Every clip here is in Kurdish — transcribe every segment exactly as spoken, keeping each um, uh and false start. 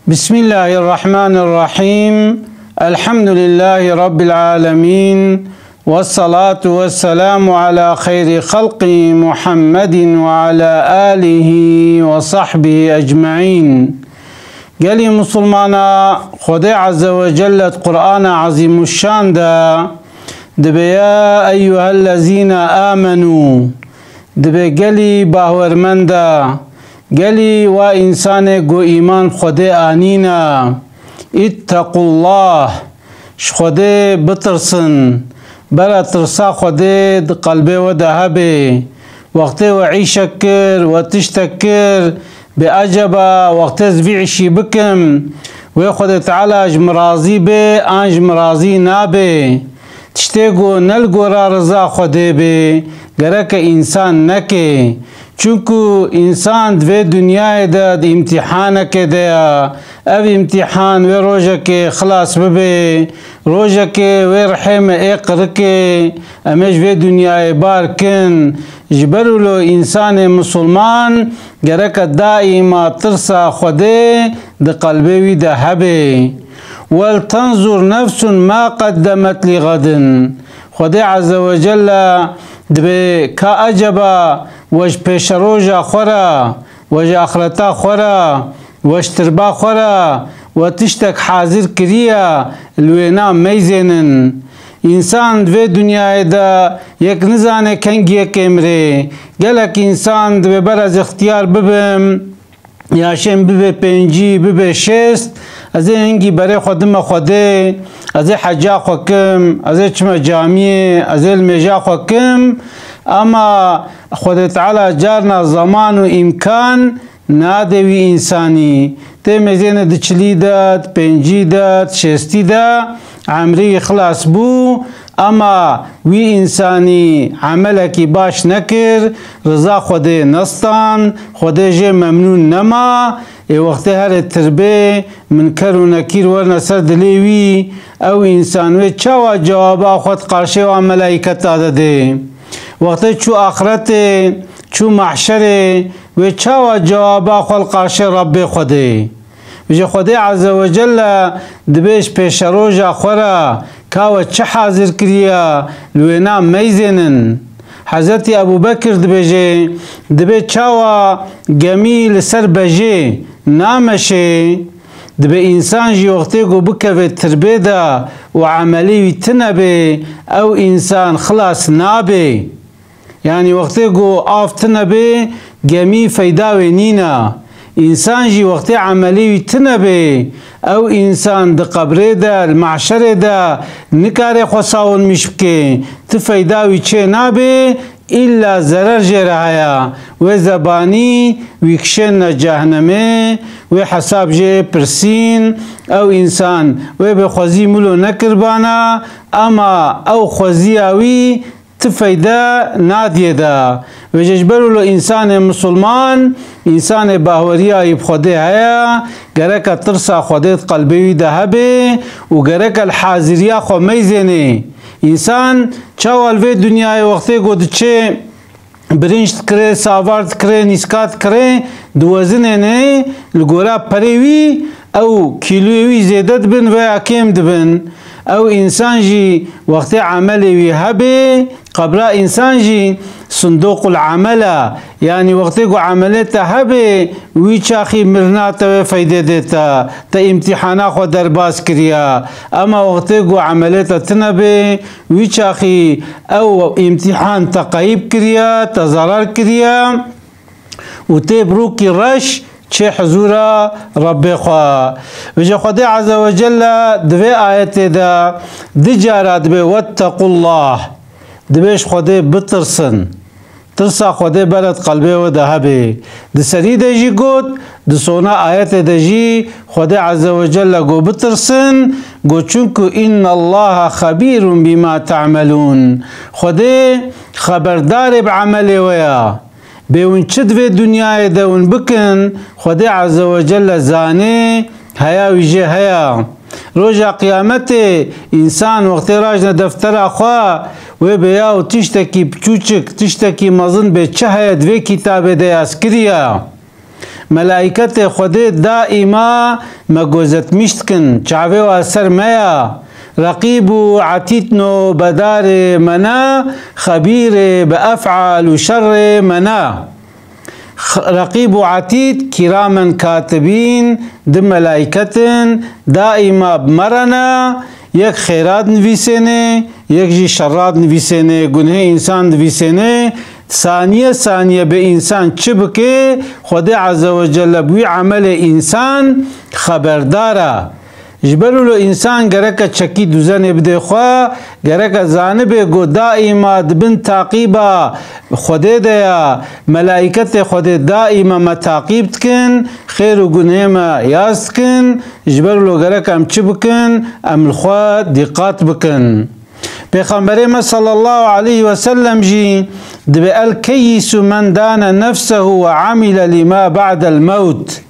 بسم الله الرحمن الرحيم. الحمد لله رب العالمين. والصلاة والسلام على خير خلقه محمد وعلى آله وصحبه أجمعين. Gelî Musulmana, Xwedê Azze ve Celle di Qur'ana Azîmuşşan de dibe, "Ya eyyuhellezîne amenû", dibe, "Gelî bawermenda, gelî wa însanê ku îman Xwedê anîna, ittequllah, ji Xwedê bitirsin, bera tirsa Xwedê di qelbê we de hebe. Wextê we îşek kir, we tiştek kir, bê eceba wextê ez vî îşî bikim, wê Xwedê Teala ji min razî bê an ji min razî nabe?" Tiştê ku ne li gora riza Xwedê bê, gereke însan neke. Çunku însan di vê dinyayê de di îmtîhanekê de ye. Ev îmtîhan wê rojekê xilas bibe, rojekê wê rihê me ê qirikê, em ê ji vê dinyayê bar kin. Ji ber wilo însanê misilman gereke daîma tirsa Xwedê di qelbê wî de hebe. "Wel tenzur nefsun ma qeddemet li xedin." Xwedê Azze ve Celle dibe, ka eceba we ji pêşeroja xwe re, we ji axireta xwe re, we ji tirba xwe re we tiştek hazir kiriye, li wêna meyzênin. Însan di vê dinyayê de yek nizane kengî yekê mirê. Gelek însan dibe ber ez ixtiyar bibim, ya şên bibe pêncî, bibe şêst, ez ê hingî berê xwe dime Xwedê, ez ê heca xwe kim, ez ê çime camiyê, ez ê limêja xwe kim. Ama Xwedê Teala carna zeman û îmkan nade wî însanî. Tê mêzêne di çilî de, di pêncî de, di şêstî de emrî xilas bû. Ama wî însanî emelekî baş nekir, riza Xwedê nestan, Xwedê jê memnûn nema. Ê wextê herê tirbê, minker û nekîr werine ser dilê wî, ew însan wê çawa cewaba xwe di qarşê wa melaîketa de dê? Wextê çû axretê, çû mahşerê, wê çawa cewaba xwe li qarşê Rebbê xwe dê? Vêje Xwedê Azze ve Celle dibê ji pêşeroja xwe re ka we çi hazir kiriye, li wêna meyzênin. Hezretî Ebû Bekir dibêje, dibê çawa gemî li ser bejê nameşê, dibe însan jî wextê ku bikeve tirbê de û emelê wî tune bê, ew însan xilas nabe. Yanî wextê ku av tune bê, gemî feyda wê nîne. Însan jî wextê emelê wî tune bê, ew însan di qebrê de, li mahşerê de nikare xwe sawinmîş bike, ti feyda wî çê nabe, îlla zerer jê re heye. Wê zebanî wî kişêne cehnemê, wê hesab jê pirsîn, ew însan wê bê xwezî milo nekirbana, ema ew xweziya wî ti feyde nadiyê de. Vêje ji ber wilo însanê misilman, însanê bahweriya wî bi Xwedê heye, gereke tirsa Xwedê di qelbê wî de hebe û gereke li haziriya xwe meyzênê. Însan çawa li vê dinyayê wextê ku diçê birinc dikirê, savar dikirê, nîska dikirê, diwezinêne li gora perê wî, ew kîloyê wî zêde dibin veya kêm dibin. Ew însan jî wextê emelê wî hebe, qebra însan jî sindoqul emel e. Yanî wextê ku emelê te hebe, wî çaxî mirina te wê feydê dê te. Te îmtîhana xwe derbas kiriye. Ema wextê ku emelê te tune be, wî çaxî ew îmtîhan te qeyîb kiriye, te zerar kiriye û tê bi rûkî reş çê hizûra Rebbê xwe. Vêje Xwedê Azze ve Celle di vê ayetê de du cara dibe, "Wettequllah", dibe ji Xwedê bitirsin. Tirsa Xwedê bere di qelbê we de hebe. Di serî de jî got, di sona ayetê de jî Xwedê Azze ve Celle got bitirsin, got, "Çunku innallaha xebîrun bîma te'melûn." Xwedê xeberdarê bi emelê we ya. Bê hûn çi di vê dinyayê de hûn bikin, Xwedê Azze ve Celle zanê, heya wî jê heya. Roja Qiyametê însan wextê rajne deftera xwe, wê bê yaw tiştekî piçûçik, tiştekî mezin bê çi heye di vê kitabê de yazkiriye. Melaîketê Xwedê daîma me gozetmîş dikin, çavê wa ser me ya. Reqîb û Etîd nobedarê me ne, xebîrê bi efal û şerrê me ne. X-, Reqîb û Etîd, kîramen katibîn, di melaîket in, daîma bi me re ne, yek xêra dinivîsênê, yek jî şerra dinivîsênê, gunhê însan divîsênê, saniye saniye bê însan çi bike, Xwedê Azze ve Celle bi wî emelê însan xeberdar e. Ji ber wilo însan gereke çekî duzenê bidê xwe, gereke zanibe ku daîma di bin taqîba Xwedê de ya, melaîketê Xwedê daîma me taqîb dikin, xêr û gunhê me yaz dikin, ji ber wilo gerek em çi bikin, em li xwe dîqat bikin. Pêxemberê me sallallahu aleyhi ve sellem jî dibe, "El keyyisu men dane nefsehu ve amile lima ba'del mewt."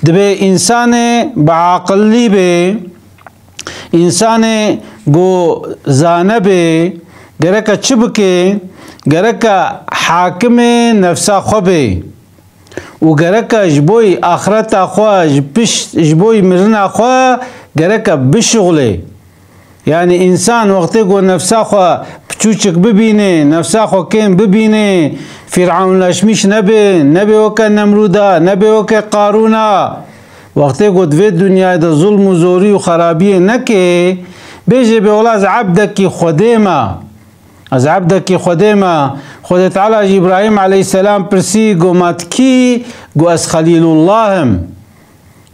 Dibe însanê bi aqillî bê, însanê ku zane bê, gereke çi bike? Gereke hakimê nefsa xwe bê. Û gereke ji bo axireta xwe, ji pişt, ji bo mirina xwe gereke bişuxulê. Yanî însan wextê ku nefsa xwe piçûçik bibîne, nefsa xwe kêm bibîne, fîrewnleşmîş nebe, nebe weke Nemrûda, nebe weke Qarûna. Wextê ku di vê dinyayê de zulm û zorî û xerabiyê neke, bêje bê wela ez ebdekî Xwedê me. Ez ebdekî Xwedê me. Xwedê Teala ji Îbrahîm aleyhisselam pirsî, got, "Ma tu kî?" Got, "Ez Xelîlullah im."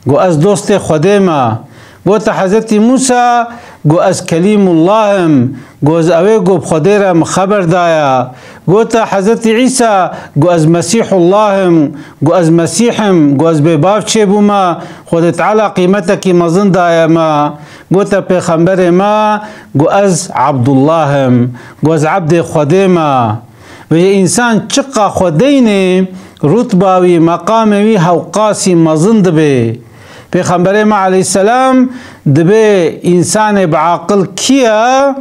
Got, "Ez dostê Xwedê me." Gote Hezretî Mûsa, got, "Ez Kelîmullah im." Got, "Ez ew ê got bi Xwedê re min xeber daye." Gote Hezretî Îsa, got, "Ez Mesîhullah im." Got, "Ez Mesîh im." Got, "Ez bê bav çêbûme. Xwedê Teala qîmetekî mezin daye me." Gote Pêxemberê me, got, "Ez Abdullah im." Got, "Ez ebdê Xwedê me." Vêje însan çiqa xwe deynê, rutba wî, meqamê wî hewqasî mezin dibe. Pêxemberê me aleyhisselam dibe însanê bi aqil kî ye?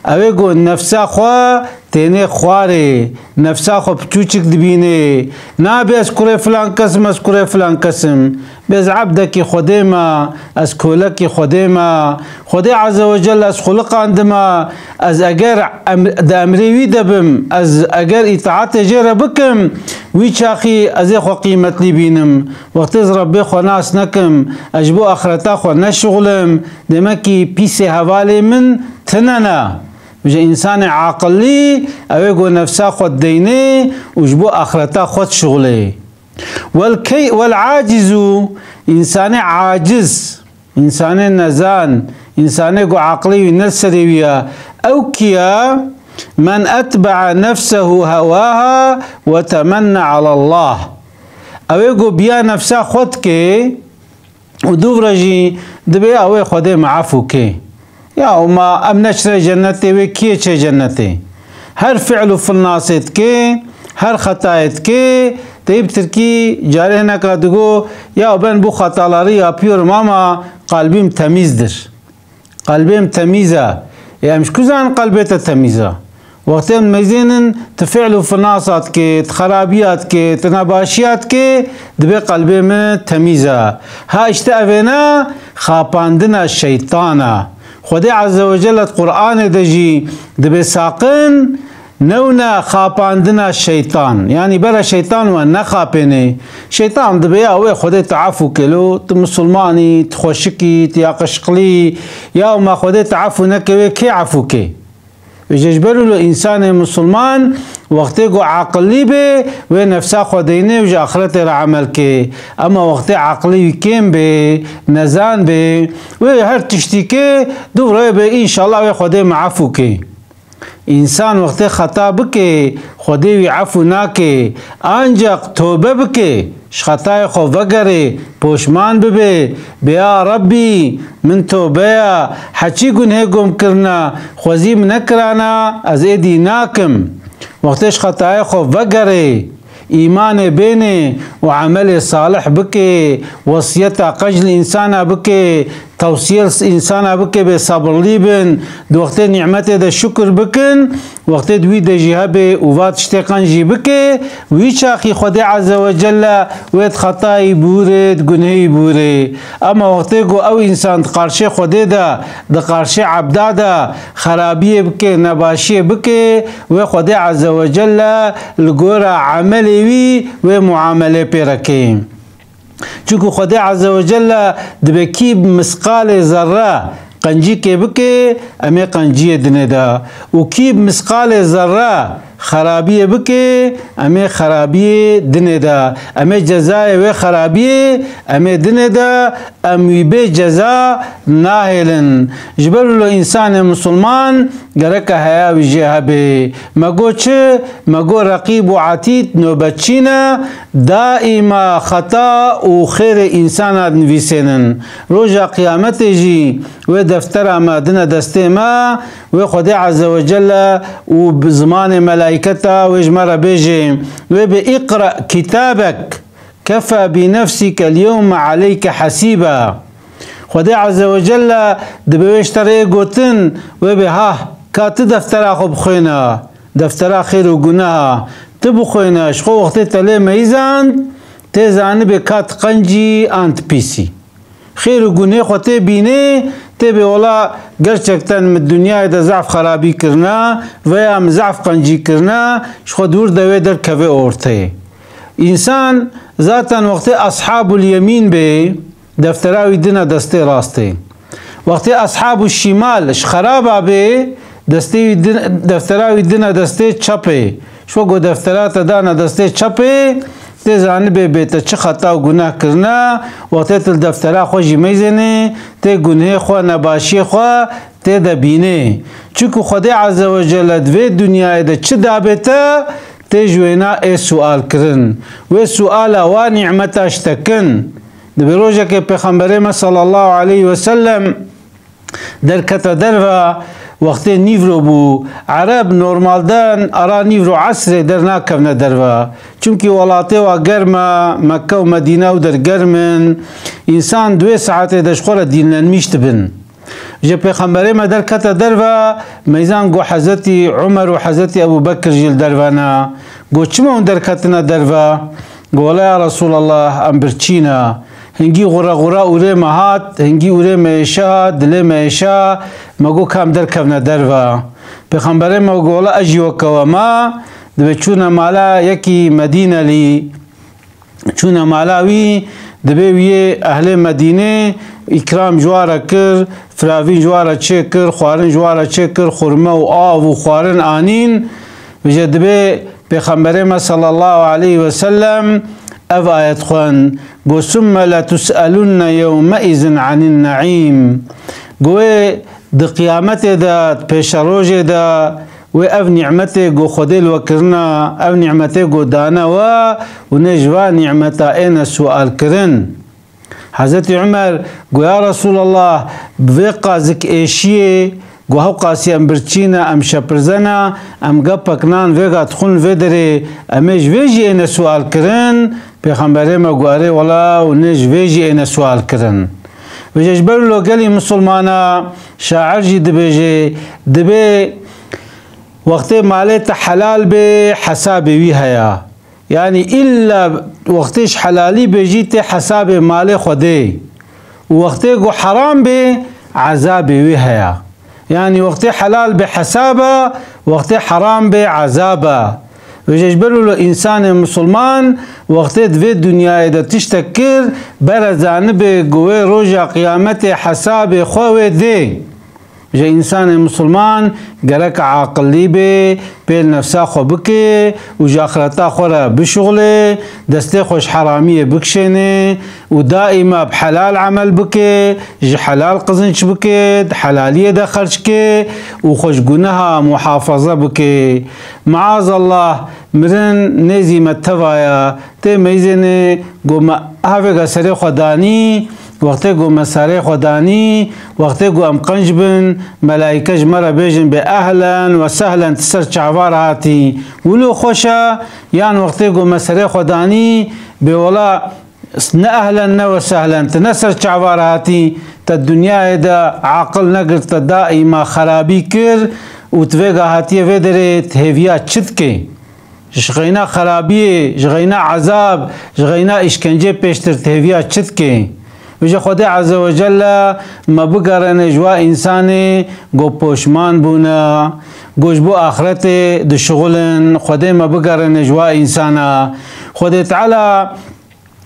Ew ê ku nefsa xwe tênê xwarê, nefsa xwe piçûçik dibînê. Nabê ez kurê filan kes im, ez kurê filan kes im. Bê ez ebdekî Xwedê me, ez kolekî Xwedê me. Xwedê Azze ve Celle ez xuliqandime, ez eger em-, di emrê wî de bim, ez eger îtaatê jê re bikim, wî çaxî ez ê xwe qîmetlî bînim. Wextê ez Rebbê xwe nas nekim, ez ji bo axireta xwe neşixulim, demekî pîsê hevalê min tine ne. Ji însanê aqillî, ew ê ku nefsa xwe dideynê û ji bo axireta xwe dişixulê. Wel key-, wel acizu, însanê aciz, însanê nezan, însanê ku aqilê wî ne serê wî ye, ew kî ye? Men etbe'a nefsehu hewaha ve temenne alallah. Ew ê ku biya nefsa xwe dike, û dûv re jî dibê ew ê Xwedê me efû kê. Ya û ma em neçine cennetê, wê kiyê çê cennetê? Her fi'l û filnasê dikê, her xetayê dikê, teyî bi tirkî carê hineka digo, "Ya ben bu hataları yapıyorum ama kalbim temizdir." Qelbê min temîz e. Ê, em ji ku zanin qelbê te temîz e? Wextê em meyzênin, tu fi'l û finasa dikê, tu xerabiya dikê, tu nebaşiya dikê, dibê qelbê min temîz e. Ha, işte evêne xapandina şeytan e. Xwedê Azze ve Celle di Qur'anê de jî dibê saqin, newne xapandina şeytan. Yanî bere şeytan we nexapênê. Şeytan dibê ya wê Xwedê tu efû kê lo, tu misilmanî, tu xweşikî, tu yaqişqilî, ya ma Xwedê tu efû neke wê kê efû kê? Vêje ji ber wilo însanê misilman wextê ku aqilî bê, wê nefsa xwe deynê û ji axiretê re emel kê. Ema wextê aqilî wî kêm bê, nezan bê, wê her tiştî kê, dûv re bê, înşallah wê Xwedê me efû kê. Însan wextê xeta bike, Xwedê wî efû nake, ancaq tobe bike, ji xetayê xwe vegere, poşman bibe, bê ya Rebbî, min tobe ya, heçî gunhê gom kirina, xwezî min nekirana, ez êdî nakim. Wextê ji xetayê xwe vegere, îmanê bêne û emelê salih bike, wesiyeta qej li însana bike, tewsiye însana bike bê sabirlî bin, di wextê nîmetê de şukir bikin, wextê di wî de jî hebe û va tiştê qenc jî bike, wî çaxî Xwedê Azze ve Celle wê di xetayî bûrê, di gunehî bûrê. Ema wextê ku ew însan di qarşê Xwedê de, di qarşê ebda de xerabiyê bike, nebaşiyê bike, wê Xwedê Azze ve Celle li gora emelê wî wê muamelê pê re ke. Çunku Xwedê Azze ve Celle dibe kî misqalê zerre qencîkê bike, em ê qenciyê dinê de. Û kî misqalê zerre xerabiyê bike, em ê xerabiyê dinê de. Em ê cezayê wê xerabiyê, em ê dinê de, em wî bê ceza nahêlin. Ji ber wilo însanê misilman gereke heya wî jê hebe. Me got çi? Me got Reqîb û Etîd nobetçî ne, daîma xeta û xêrê însana dinivîsênin. Roja Qiyametê jî wê deftera me dine destê me, wê Xwedê Azze ve Celle û bi zimanê melaîketa wê ji me re bêje, wê bê, "Îqre kitabek." Kefa bi nefsike l-yewme aleyke hasiba. Xwedê Azze ve Celle dibe wê ji te re yê gotin, wê bê, "Ha, ka tu deftera xwe bixwêne, deftera xêr û guneha tu bixwêne, ji xwe wextê te lê meyzand, tê zanibê ka tu qencî an tu pîsî." Xêr û gunê xwe tê bînê, tê bê, "Wela gerçekten min dinyayê de zaf xerabî kirine, veya min zaf qencî kirine", ji xwe dûr de wê derkeve ortê. Însan zaten wextê Ashabul Yemîn bê, deftera wî dine destê rastê. Wextê Ashabu Şimal ji xeraba bê, destê wî din, deftera wî dine destê çepê. Ji xwe ku deftera te dane destê çepê, tê zanibê bê te çi xeta û guneh kirine, wextê tu li deftera xwe jî meyzênê, tê gunhê xwe, nebaşiyê xwe tê de bînê. Çunku Xwedê Azze ve Celle di vê dinyayê de çi dabê te, tê ji wêna ê sual kirin. Wê suala wa nîmeta ji te kin. Dibe rojekê Pêxemberê me sallallahu aleyhi ve sellem derkete derve, wextê nîvro bû. Ereb normalde ara nîvro esrê dernakevne derve. Çimkî welatê wa germ e, Mekke û Medîne ew der germ in. Însan di wê saetê de ji xwe re dînlenmîş dibin. Ji Pêxemberê me derkete derve, meyzan got Hezretî Umer û Hezretî Ebû Bekir jî li derve ne. Got, "Çima hûn derketine derve?" Got, "Wela ya Resûlallah, em birçî ne. Hingî xure xure ûrê me hat, hingî ûrê me êşe hat, dilê me êşe, me got, ka em derkevne derve." Pêxemberê me got, "Wela ez jî weke we me." Dibe çûne mala yekî Medînelî, çûne mala wî, dibe wî yê ehlê Medînê îkram ji wa re kir, firavîn ji wa re çê kir, xwarin ji wa re çê kir, xurme û av û xwarin anîn. Vêje dibe Pêxemberê me sallallahu aleyhi ve sellem ev ayet xwend, got, "Summe letus'elunne yewmeizin anin ne'îm." Got, wê di qiyametê de, di pêşerojê de, wê ev nîmetê ku Xwedê li we kirine, ev nîmetê ku dane we, hûn ê ji va nîmeta êne sual kirin. Hezretî Umer got, "Ya Resûlallah, bi vê qazik êşiyê, got, hewqasî em birçî ne, em şepirze ne, em gepek nan vêga dixwin li vê derê, em ê ji vê jî êne sual kirin?" Pêxemberê me got, "Erê wela, hûn ê ji vê jî êne sual kirin." Vêje ji ber wilo gelî misilmana, şair jî dibêje, dibê wextê malê te helal bê, hesabê wî heye. Yanî îlla wextê ji helalî bê jî tê hesabê malê Xwedê. Û wextê ku heram bê, ezabê wî heye. Yanî wextê helal bê hesab e, wextê heram bê ezab e. Vêje ji ber wilo însanê misilman wextê di vê dinyayê de tiştek kir, bere zanibe ku wê roja qiyametê hesabê xwe wê dê. Ji însanê misilman gerek aqillî bê, pêl nefsa xwe bike û ji axireta xwe re bişuxile, destê xwe ji heramiyê bikişêne û daîma bi helal emel bike, ji helal qizinç bike, di helaliyê de xerc ke û xwe ji guneha muhafaza bike. Maazallah, mirin nêzî me teva ye, tê meyzêne, got me havêga serê xwe danî, wextê ku me serê xwe danî, wextê ku em qenc bin, melaîke ji me re bêjin bê ehlen we sehlen, tu ser çava re hatî. Wilo xweş e, yan wextê ku me serê xwe danî, bê wela Ne ehlen ne we sehlen, tu ne ser çava re hatî, te dinyayê de aqil negirt, te daîma xerabî kir û tu vêga hatiye vê derê, tu hêviya çi dikê? Ji xeyna xerabiyê, ji xeyna ezab, ji xeyna îşkencê pêştir tu hêviya çi dikê? Vêje Xwedê Azze ve Celle me bigerêne ji wa însanê ku poşman bûne, ku ji bo axretê dişixulin. Xwedê me bigerêne ji wa însana. Xwedê Teala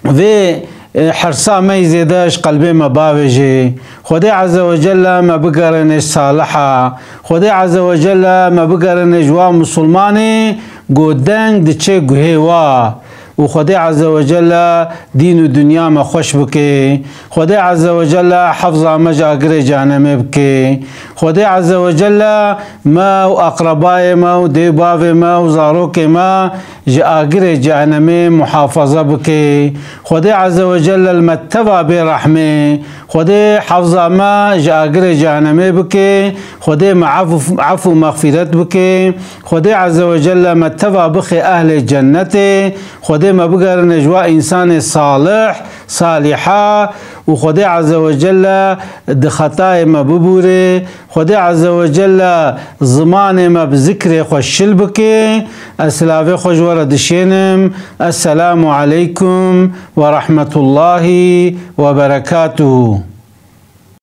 vê, e, hersa me yî zêde ji qelbê me bavêje. Xwedê Azze ve Celle me bigerêne ji saliha. Xwedê Azze ve Celle me bigerêne ji wa misilmanê ku deng diçe guhê wa. Û Xwedê Azze ve Celle dîn û dinya me xweş bike. Xwedê Azze ve Celle hefza me ji agirê cehenemê bike. Xwedê Azze ve Celle me û aqrebayê me û dê û bavê me û zarokê me ji agirê cehenemê muhafaza bike. Xwedê Azze ve Celle li me teva bê rehmê. Xwedê hefza me ji agirê cehenemê bike. Xwedê me ef û, ef û mexfîret bike. Xwedê Azze ve Celle me teva bixe ehlê cennetê. Xwedê me bigerine ji wa însanê salih, saliha û Xwedê Azze ve Celle di xetayê me bibûre. Xwedê Azze ve Celle zimanê me bi zikrê xwe şil bike. Ez silavê xwe ji we re dişênim. Esselamu aleykum ve rahmetullahi ve berekatuhu.